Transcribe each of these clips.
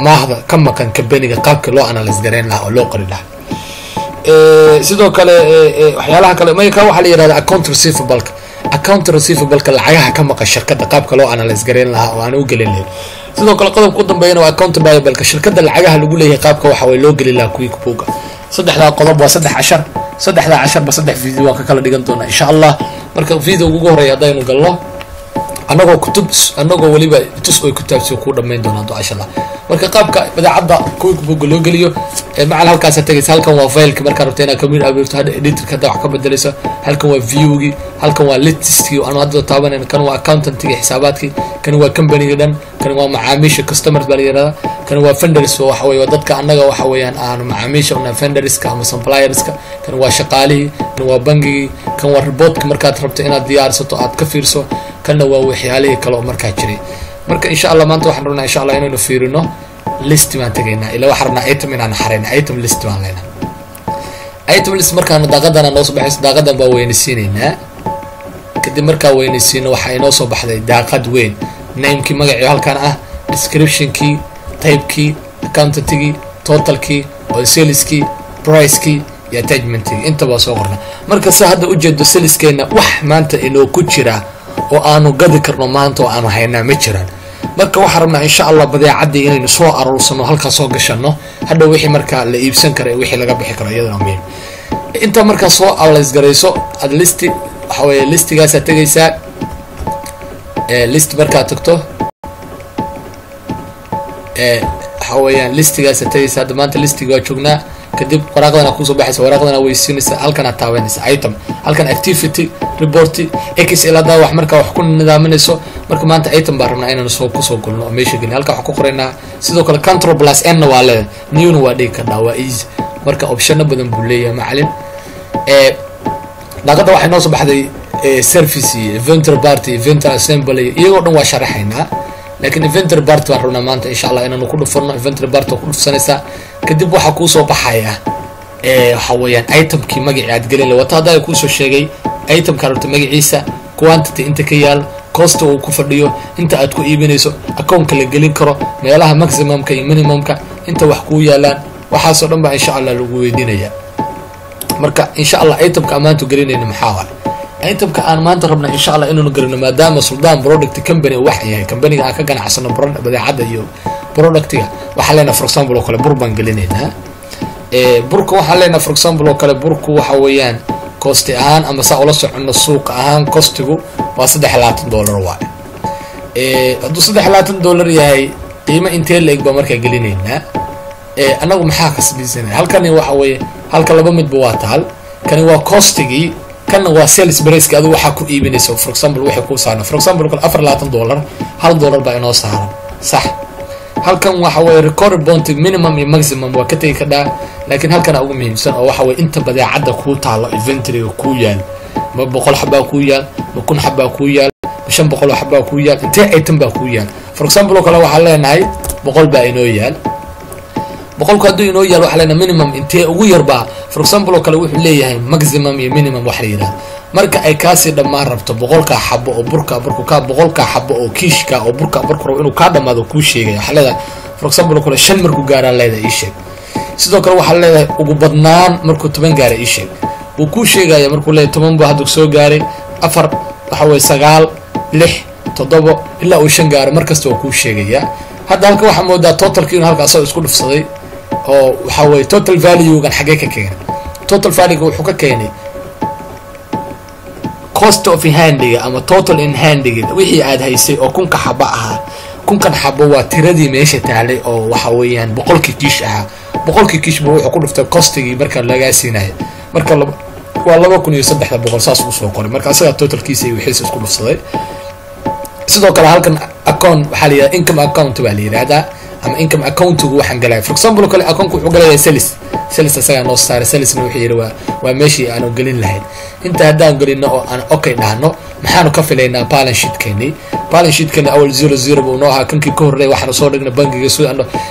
Amaahda ka maqan kambaniga qaabka loo analyse gareyn lahaa oo loo qori lahaa. Sidoo kale waxyaalaha kale mayka waxaa la yihahda account receivableka, account receivableka, lacagaha ka maqan shirkadda qaabka loo analyse gareyn lahaa oo aan u gelin lahayn. Sidoo kale qodobka u dambeeyana waa account payableka, shirkadda lacagaha lagu leeyahay qaabka waxa way loo geli lahaa QuickBooka. Saddexdaa qodob waa saddex cashar, saddexdaa casharba saddex video waan ka kala dhigan doonaa, insha Allah. Marka video ugu horeeya haddaynu galno, anagoo kutub, anagoo weliba tus oy kutaabsi kuu dhamayn doonaa do, insha Allah. Marka qaabka badeecadda QuickBooka loo geliyo, macal halkaasa tegaysa. Halkan waa fileka markaa rabta inaad kamid abuurto, hadha editorka hadda wax ka bedelayso. Halkan waa viewgii, halkan waa listkii aanu hadda taabanayno, kan waa accountantiga, xisaabaadkii, kan waa companyga dhan, kan waa macaamiisha, customers baa la yihahdaa, kan waa vendors, waxa weye waa dadka annaga waxa weeyaan aanu macaamiisha una, vendorska ama supplierska, kan waa shaqaalihii, kan waa bangigii, kan waa reportka markaad rabto inaad diyaarsato aad ka fiirso, kanna waa waxyaalihii kale oo markaa jiray. Marka insha Allah maanta waxaan rabnaa, insha Allah, inaynu fiirino. List baan tegaynaa, ilaa waxaan rabnaa item inaan xareyna. Item list baan leynaa. Item list markaanu daaqadana noo soo baxayso, daaqadan baa weynaysiinaynaa. Kadib markaa weynaysiino, waxaa inoo soo baxday daaqad weyn: namekii, magacii halkan ah, descriptionkii, typekii, accountantigii, totalkii oo saleskii, pricekii iyo attachmentkii, intaba soo qorna. Marka sa hadda ujeedo, saleskeena wax maanta inoo ku jira oo aanu gadi karno maanta oo aanu haynaa ma jiraan. Marka waxaan rabnaa, insha Allah, badeecaddii inaynu soo aruursano, halkaa soo gashano, hadhow wixii markaa la iibsan kara, wixii laga bixi karo, iyadana muhiim. Inta markaa soo analyse garayso aad listi, waxa weeye listigaasaad tegaysaa. List markaad tagto, waxa weeyaan listigaasaad tegaysaa. Hadda maanta listiga waa joognaa. Kadib waraaqdana kusoo baxaysa, waraaqdana weysiinaysa, halkanaad taabanaysa item, halkan activity, report, Excel haddaa wax markaa wax ku nidaaminayso. Marka maanta item baan rabnaa inaan soo kusoo golno oo meesha gelin. Halka waxaan ku qoraynaa. Sidoo kale Control plus N na waa leedahay, newna waa dhigi kardhaa, waa easy. Marka optiono badan buu leeyahay, macalin. Daaqadda waxay noo soo baxday service iyo inventory part, inventory assembly, iyagoo dhan waa sharaxaynaa, laakiin inventory part baan rabnaa maanta, insha Allah, inaanu ku dhufano. Inventory part waa ku dhufsanaysaa. Kadib waxaa kuusoo baxaya waxa weeyaan itemkii magacii aad gelin la wata. Hadda kuusoo sheegay itemka rabto magaciisa, quantity inta ka yaal, costa uu ku fadhiyo, inta aad ku iibinayso, accountka la gelin karo, meelaha maximumka iyo minimumka, inta wax kuu yaalaan, waxaasoo dhan baa insha Allah lagu weydiinaya. Marka insha Allah itemka aan maanta gelinayno maxaa waay? Itemka aan maanta rabna, insha Allah, inaanu gelino, maadaama Suldaan Product Company wax yahay companyga aan ka ganacsano badeecadda iyo productiga, waxaan leenaha, for example oo kale, bur baan gelinaynaa. Burka waxaan leenaha, for example oo kale, burku waxa weeyaan costi ahaan ama saa ula soconno suuqa ahaan, costigu waa $23 waay. Hadduu $23 yahay, qiimo intee la eg baa markaa gelinaynaa annagu? Maxaa kasbisanaya halkani? Waxa weeye halka laba midba waa taal. Kani waa costigii, kanna waa sales priceki adigu waxaa ku iibinayso. For example waxay kuu saaran, for example kale, $24, $1 baa inoo saaran, sax. Halkan waxa weye record point, minimum iyo maximum waa ka tegi kadhaa, laakiin halkana ugu muhiimsan oo waxa weye inta badeecadda kuu taalo, inventoryga kuu yaal. Ma 100 xabaa kuu yaal? Ma 1000 xabaa kuu yaal? Ma 500 xabaa kuu yaal? Intee item baa kuu yaal? For example oo kale waxaan leenahay 100 baa inoo yaal. 100ku hadduu inoo yaal, waxaa leenahay minimum intee ugu yarbaa? For example oo kale wuxuu leeyahay maximum iyo minimum wax la yidhahdo. Marka ay kaasii dhammaan rabto 100kaa xabo oo burka, markuu kaa 100kaa xabo oo kiishka oo burka markuu rabo inuu kaa dhamaado, kuu sheegaya. Waxaa leedahay, for example oo kale, shan markuu gaaraa leedahay ii sheeg. Sidoo kale waxaa leedahay ugu badnaan markuu 10 gaara ii sheeg. Wuu kuu sheegaya. Markuu leeyahay 10 buu hadda soo gaaray, afar, waxa weye sagaal, lix, toddobo, ilaa uu shan gaaro, markasta waa kuu sheegaya. Hadda halka waxaa moodaa totalki inuu halka asagoo isku dhufsaday oo waxa weye total valuegan xaggee ka keenay? Total valuega wuxuu ka keenay cost of handiga ama total in handiga, wixii aad haysay oo 1000ka xabo ahaa. 1000kan xabo waa tiradii meesha taalay oo waxa weeyaan 100kii kiish ahaa. 100kii kiish buu wuxuu ku dhuftay costigii marka lagaa siinaya. Marka waa 2300, saas usoo qoray. Marka asagaa totalkiisa iyo wixiisa isku dhufsaday. Sidoo kale halkan account waxaa la yihahda income account baa la yihahdaa ama income accountigu waxaan galaya, for example kale, accountku wuxuu galayaa sales. Sales asagaa noo saaray. Salesna wuxuu yidhi waa meeshii aanu gelin lahayn. Inta haddaan gelino oo aan okay dhahno, maxaanu ka filaynaa balance sheetkeenii? Balance sheetkeeni awal zero zero buu noo ahaa. Kankii ka horreey waxaanu soo dhignay bangiga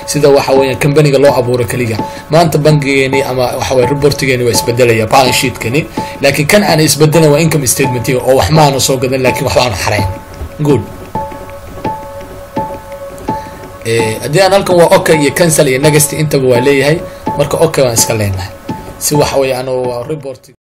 sida waxa weeyaan companyga loo abuuro keliga. Maanta bangigeeni ama waxa weye reportigeeni waa isbedelaya, balance sheetkeni, laakiin kan aan isbedelan waa income statementiga oo wax maanu soo gadan, laakiin waxbaanu xarayn. Good. Haddii aan halkan waa okay iyo cancel iyo next, intaba waa leeyahay. Marka okay waan iska leenahay, si waxa weeye anu report.